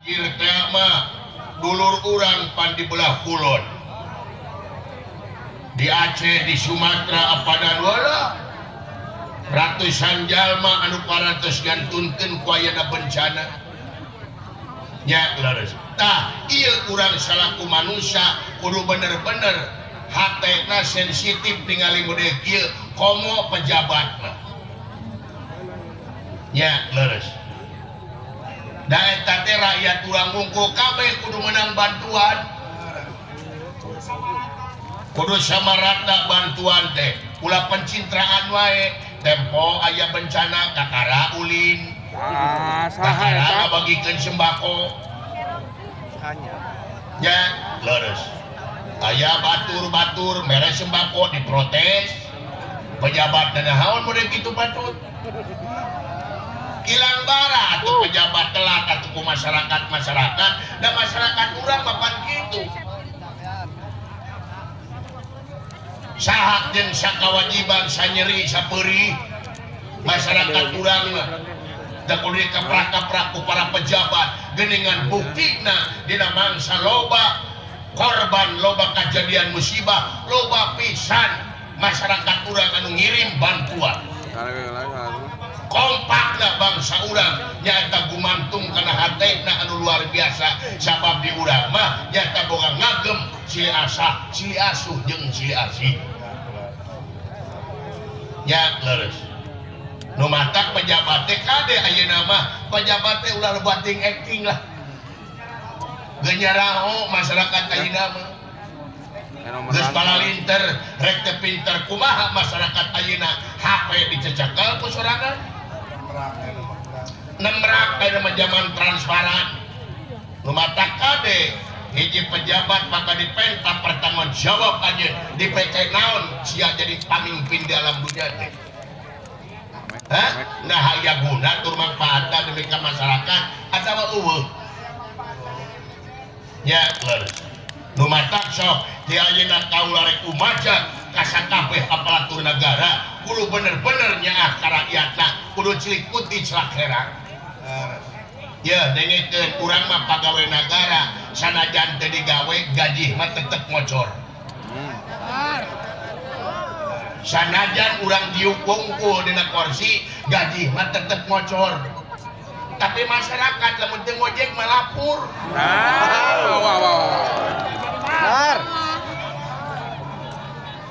Teh mah dulur urang pan di belah kulon, di Aceh, di Sumatera, apadan wala ratusan jalma anu parantos gantunkeun ku ayana bencana nya leres. Tah ieu urang salaku manusia kudu bener-bener hatena sensitif ningali model kieu, komo pejabatna nya leres. Da eta teh rakyat urang wungkul kabeh kudu menang bantuan, kudu samarata bantuan teh, ulah pencitraan wae. Tempo aya bencana kakara ulin, Ah, saha kakara eta? Ngabagikeun sembako nya leres. Aya batur-batur mere sembako diprotes pejabat, dan naon model kitu patut kilang bara atau pejabat telat atau ku masyarakat masyarakat dan masyarakat urang mapan kitu. Sahak jeung sakawajiban, sanyeri sapeurih masyarakat urang mah da kudu dikaprak-kaprak ku para pejabat. Geuningan buktina dina mangsa loba korban, loba kejadian musibah, loba pisan masyarakat urang anu ngirim bantuan. Kompakna bangsa urang nyaeta gumantung kana hatena anu luar biasa, sabab di urang mah nyaeta boga ngagem silih asah, silih asuh jeung silih asih nya leres. Nu matak pejabat teh kade ayeuna mah pejabat teh ulah lebating acting lah, genyaraho masyarakat ayeuna mah geus palalinter. Rek teh pinter kumaha masyarakat ayeuna HP dicecakal ku sorangan, nemrak. Ayeuna mah zaman transparan. Nu matak kade hiji pejabat maka dipenta pertanggung jawab anjeun di PC naon sia jadi pamimpin di alam dunia teh. Hah? Nah, aya guna tur manfaatna demi ka masyarakat atawa eueuh nya leres. Nu matak sok di ayeuna kaula rek umaja ka sakabeh aparatur negara kudu bener-bener nyaah ka rakyatna, kudu cilik putih celak herang ya. Dengekeun, urang mah pagawe nagara sanajan teu digawe gaji mah tetep ngocor. Sanajan urang diuk wungkul dina kursi, gaji mah tetep ngocor, tapi masyarakat lamun teu ngojek mah lapor. Ah, wah, wah, wah. Benar.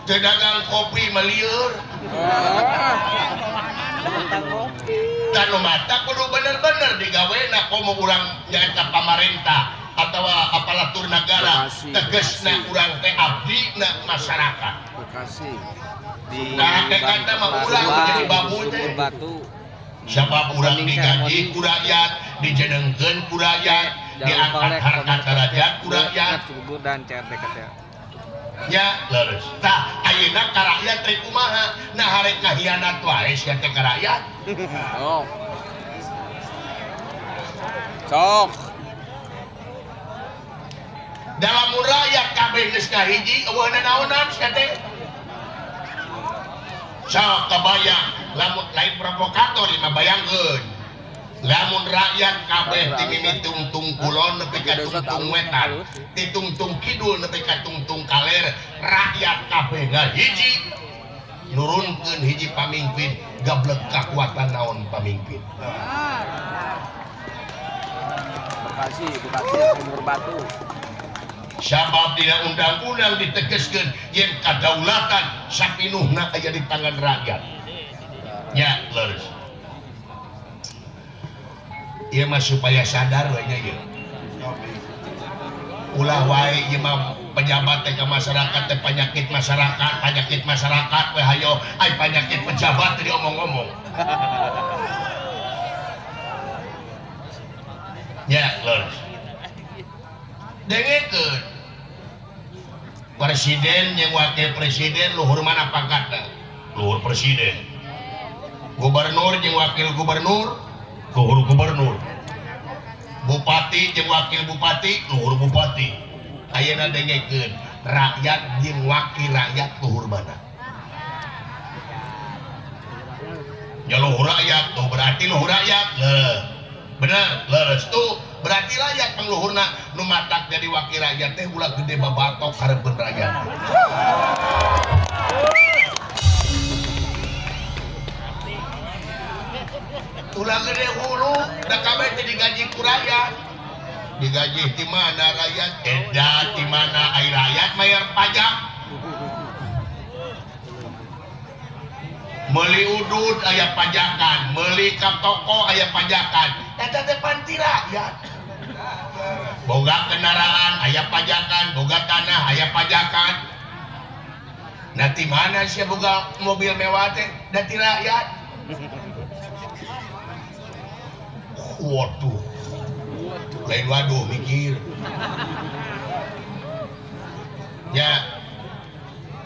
Teu dagang kopi mah lieur. Ah. Dan nu mata kudu bener-bener digawena, komo urang nyaeta pamarentah atau aparatur negara. Bekasi, tegesna Bekasi. Urang teh abdina masyarakat. Bekasi. Di Nah, kata mah urang jadi babu teh. Sumur Batu. Sabab urang Opening digaji ceremony. Ku rakyat, dijenengkeun ku rakyat, Jangan lupa diangkat like, harkat komen, derajat ku subscribe, rakyat. Subscribe, dan CRDKT. Nya leres. Tah ayeuna ka rakyat rek kumaha? Nah, harek ngahianat wae sia teh ka rakyat. Oh. Sok. Dalam rakyat kabeh geus ngahiji, eueuh naonan sia teh. Sok kebayang lamun lain provokator ieu mah, bayangkeun lamun rakyat kabeh ti mimiti tungtung kulon nepi ka tungtung wetan, ti tungtung kidul nepi ka tungtung kaler, rakyat kabeh ngahiji nurunkeun hiji pamimpin, gablek kakuatan naon pamimpin. Bekasi, Bekasi, Sumur Batu. Sabab dina undang-undang ditegaskeun yen kadaulatan sapinuhna aya di tangan rakyat nya leres. Ieu mah supaya sadar we nya ieu, ulah wae ieu mah pejabat teh ka masyarakat teh penyakit masyarakat, penyakit masyarakat we. Hayo ai penyakit pejabat teh diomong-omong nya leres. Dengekeun, presiden yang wakil presiden luhur mana pangkatna? Luhur presiden. Gubernur jeung wakil gubernur luhur gubernur, bupati jeung wakil bupati luhur bupati. Ayeuna dengekeun, rakyat jeung wakil rakyat luhur mana? Ya luhur rakyat tuh, berarti luhur rakyat. Leuh, bener leres tuh. Berarti rakyat pangluhurna nu matak jadi wakil rakyat teh ulah gede babatok hareupeun rakyat. Ulah gede hulu da kabeh teh digaji ku rakyat. Digaji di mana rakyat? Eda di mana ai rakyat mayar pajak. Meuli udud aya pajakan, meuli ka toko aya pajakan. Eta teh panti rakyat. Boga kendaraan aya pajakan, boga tanah aya pajakan. Nah di mana sia boga mobil mewah teh? Da ti rakyat. Waduh. Lain waduh mikir. Ya.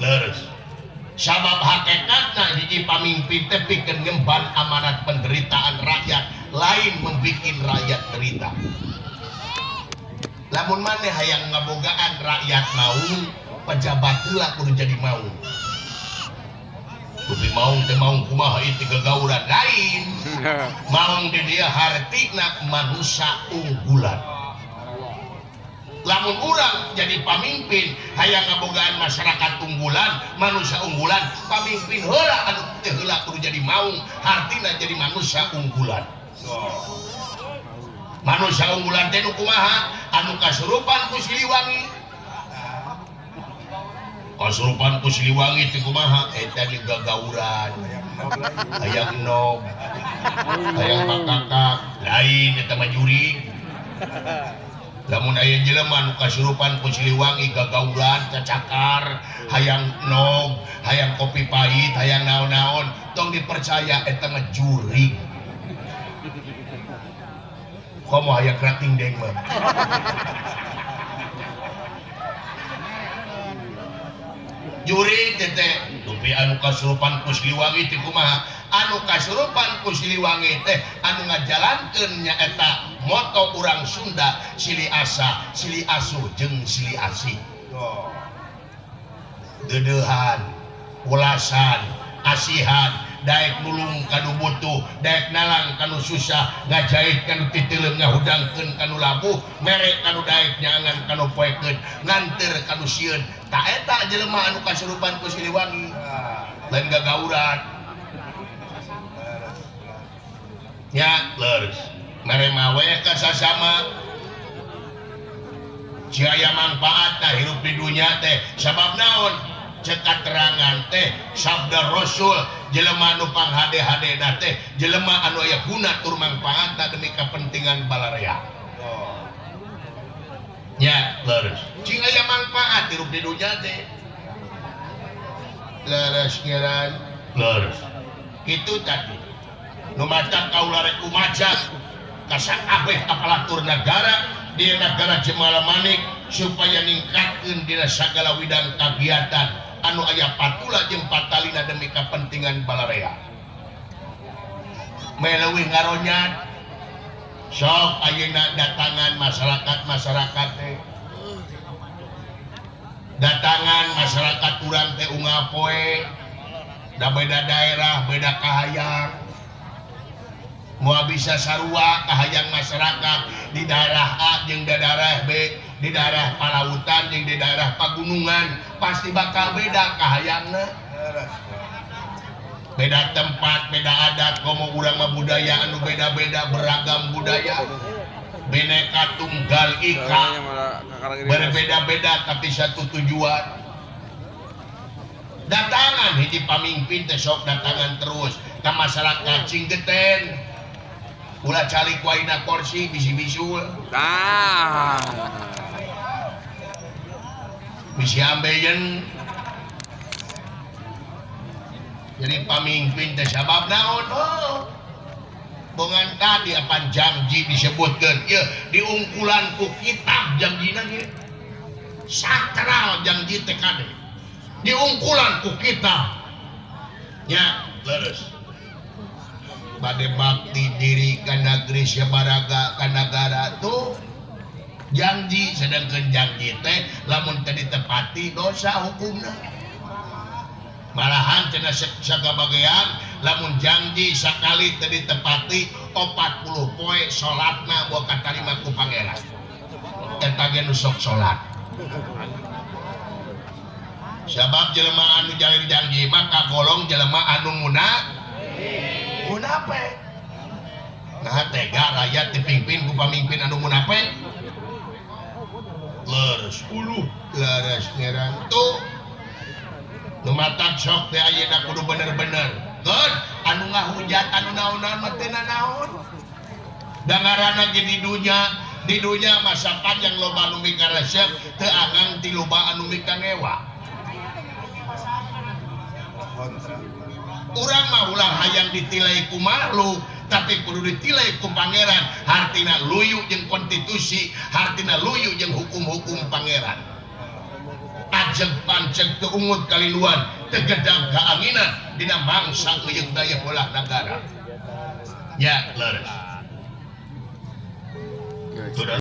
Leres. Sabab hakikatna hiji pamimpin teh pikeun ngemban amanat penderitaan rakyat, lain membikin rakyat derita. Lamun maneh hayang ngabogaan rakyat maung, pejabat heula kudu jadi maung. Dupi maung teh maung kumaha ieu teh gagauran lain. Maung di dieu hartina manusia unggulan. Lamun urang jadi pamimpin hayang ngabogaan masyarakat unggulan, manusia unggulan, pamimpin heula anu teh heula kudu jadi maung, hartina jadi manusia unggulan. Manusia unggulan teh nu kumaha? Anu kasurupan ku Siliwangi. Kasurupan ku Siliwangi teh kumaha? Eta ge gagauran. Hayang nog, hayang pakakak, lain eta mah jurig. Lamun aya jelema nu kasurupan ku Siliwangi gagauran, cacakar, hayang nog, hayang kopi pahit, hayang naon-naon, tong dipercaya eta mah jurig. Komo hayang kerating deng mah. Jurig teh dupi anu kasurupan ku Siliwangi teh kumaha? Anu kasurupan ku Siliwangi teh anu ngajalankeun nyaeta moto urang Sunda silih asa, silih asuh jeung silih asih. Deudeuhan, ulasan, asihan, daek nulung kanu butuh, daek nalang kanu susah, ngajait kanu titeuleum, ngahudangkeun kanu labuh, mere kanu daek nyangan kanu poekeun, nganteur kanu sieun. Ta eta jelema anu kasurupan ku Siliwangi. Lain gagauran. Nya leres. Mere mawe ka sasama. Sia manfaat tah hirup di dunya teh sabab naon? Cek katerangan teh sabda Rasul jelema anu panghade-hadena teh jelema anu aya guna tur mangfaatna demi kepentingan balarea. Nya leres. Cing aya manfaat hirup di dunya teh. Leres ngeran, leres. Kitu tadi. Nu matak kaula rek kumaca ka sakabeh aparatur negara di negara Jemala Manik supaya ningkatkeun dina sagala widang kagiatan anu aya patula jeung patalina demi kepentingan balarea. Meleuwih ngaronyat sok ayeuna datangan masyarakat-masyarakat teh. Datangan masyarakat urang teh unggal poe, da beda daerah, beda kahayang. Moal bisa sarua kahayang masyarakat di daerah A jeung di daerah B, di daerah palautan jeung di daerah pagunungan pasti bakal beda kahayangna. Beda tempat, beda adat, komo urang mah budaya anu beda-beda, beragam budaya. Bineka Tunggal Ika, berbeda-beda tapi satu tujuan. Datangan hiji pamimpin teh sok datangan terus ka masyarakat cing geten. Ulah calik waina kursi bisi bisul. Ah. Bisi ambeien. Jadi pamimpin teh sabab naon? Oh. Bongan tadi apa janji disebutkeun ieu diungkulan ku kitab janjina ge. Sakral janji teh kade. Diungkulan ku kitab. Nya leres. Bade bakti diri ka negeri sabaraga ka nagara tuh janji, sedangkan janji teh lamun teu ditepati dosa hukumna. Malahan cenah sagabagean lamun janji sakali teu ditepati 40 poe salatna moal katarima ku pangeran. Eta ge nu sok salat. Sabab jelema anu jalir janji mah kagolong jelema anu munafik. Nah tega rakyat dipimpin ku pamimpin anu munafik. Leres uluh, leres ngerang tuh. Nu matak sok teh ayeuna kudu bener-bener. Keun anu ngahujat anu naon-naon mah teu nanaon. Da ngaranna ge di dunya masa panjang loba anu mikaresep teu angang ti loba anu mikangewa. Urang mah ulah hayang ditilai ku makhluk, tapi kudu ditilai ku pangeran. Hartina luyu jeung konstitusi, hartina luyu jeung hukum-hukum pangeran. Ajeg panceg teu ungut kaliluan, teu gedang kaanginan dina mangsa leuyeung daya bolah nagara. Ya, leres.